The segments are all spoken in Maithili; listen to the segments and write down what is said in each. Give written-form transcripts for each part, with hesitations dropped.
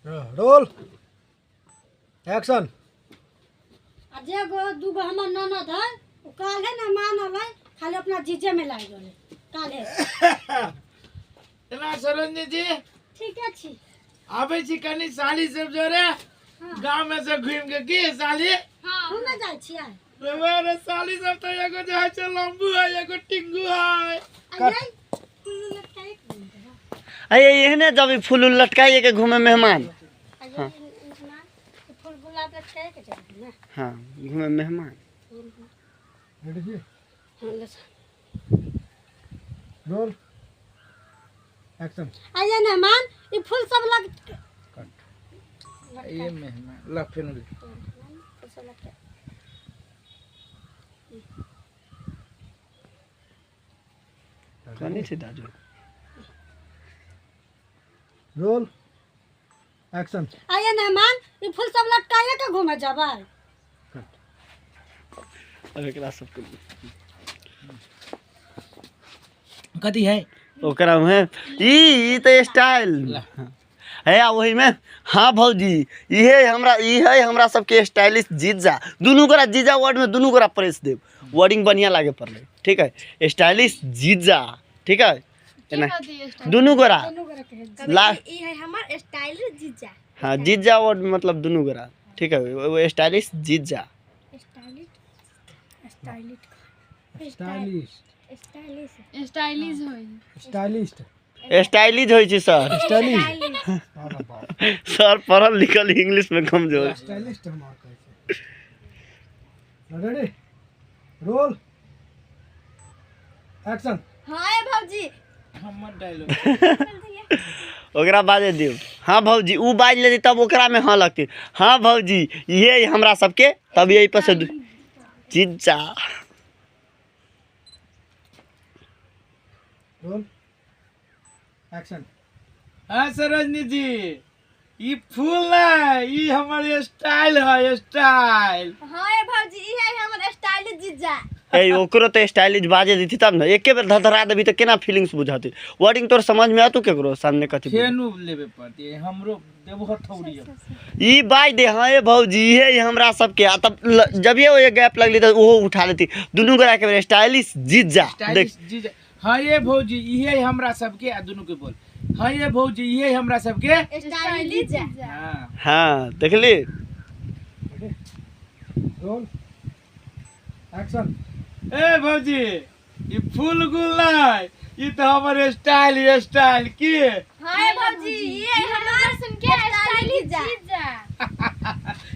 Roll action. आ जे गो दूगो हमर ननद है ओ काल्हे ने मानल है, खाली अपना जीजे में लागि गेलै काल्हे। एना सरोजनी जी ठीके छी। आबै छी कनी साली सब जोरे गाँव में से घूम के की साली? हाँ घूमे जाइ छियै। रे साली सब तो एगो जे है से लम्बू है एगो टिंगू है। अरे एहने जब ई फूल उल लटकाइए के घूमे मेहमान। हाँ फूल गुलाब लटकाइए के जब ना। हाँ घूमे मेहमान। रेडी जी? Roll action. आइए मेहमान ई फूल सब लग कट ये मेहमान ला फिर फूल सब लटका कनी छै दाजू। Role action. आइए मेहमान ई फूल सब लटकाइए के घूमे जबै। अब एकरा सबके कथी है ओकरा में ई तऽ स्टाइल है आ वही में। हाँ भौजी इहे हमरा इहे हमरा सबके स्टाइलिश जीजा दुनू गोरा जीजा वर्ड में दुनू गोरा प्रेस देब वर्डिंग बढ़िया लागे पड़लै। ठीक है स्टाइलिश जीजा। ठीक है दुनू गोरा ला ई है हमर स्टाइलिश जीजा। हाँ जीजा वर्ड मतलब दुनू गोरा। ठीक है वो स्टाइलिश जीजा। Stylish stylish stylish stylish stylish होई स्टाइलिश स्टाइलिश होइ छै सर। स्टाइलिश सर पढ़ल लिखल इंग्लिश में कमजोर। स्टाइलिश हम कहै छै। Ready roll action. हां भौजी हमर डायलॉग ओकरा बाजे दियौ। हाँ भौजी उ बाजि लेतै तब ओकरा में हाँ लगतै। हाँ भौजी इहे हमरा सबके तब यही पर से जीजा। Roll action. हाँ सरोजनी जी ई फूल ना ई हमर स्टाइल है स्टाइल। हां भौजी ई है हमर स्टाइलिश जीजा। ए ओकरो तो स्टाइलिश बाजे देती तब ना एके बेर धधरा देबी त केना फीलिंग्स बुझाती। वर्डिंग तोर समझ में आतू केकरो सामने कथी फेनु लेबे पड़ती हमरो देबो थौड़ी ई बाज दे। हाँ ए भौजी इहे हमरा सबके आ तब जब ये वो गैप लगली त ओहो उठा लेती दुनू गोरा के बेर स्टाइलिश जीजा। देख स्टाइलिश जीजा। हाँ ये भौजी इहे हमरा सबके आ दुनू के बोल। हाँ ये भौजी इहे हमरा सबके स्टाइलिश जीजा। हाँ हाँ देखली। Roll action. ए भौजी ई फूल गुल नहीं ई तो हमर स्टाइल स्टाइल की। हां भौजी ये हमर सुन के स्टाइलिश जीजा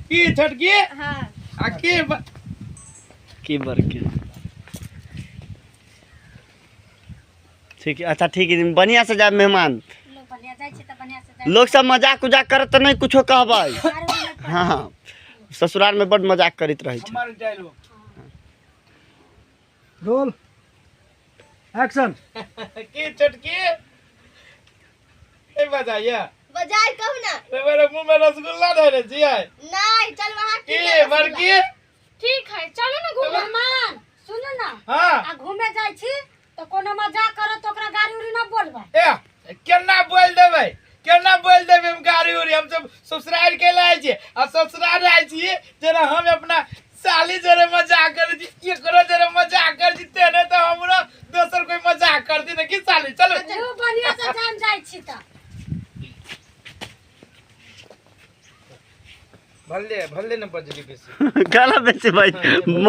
की छोटकी। हां आ की बड़की ठीक है। अच्छा ठीक है बढ़िया से जाए मेहमान। लोग बढ़िया जाइ छै त बढ़िया से जाइ। लोग सब मजाक उजाक करत त नहीं कुछो कहबै। हाँ ससुराल में बड मजाक करैत रहै छै। हमर डायलॉग। Roll action. की छोटकी ए बजाइया बजाय कहू ना। रे मेरे मुंह में रसगुल्ला धरे छियै। नहीं चल वहां की बड़की ठीक है चलो ना घूमे। मेहमान सुनू ना। हां आ घूमे जाइ छी त कोनो मजाक करत ओकरा गाड़ी उड़ी ना बोलबै। ए केना बोल देबै केना बोल देबै हम गाड़ी उड़ी। हम सब ससुराल के लाए छी आ ससुराल आयल छी जेना हम अपना साली जरे मजाक कर छी एकरो जरे मजाक कर छी तेने तो हमरो दोसर कोई मजाक कर दी ना की साली। चलो तू बढ़िया से जान जाइ छी त भल्ले भल्ले न बजली बेसी काला बेसी भाई।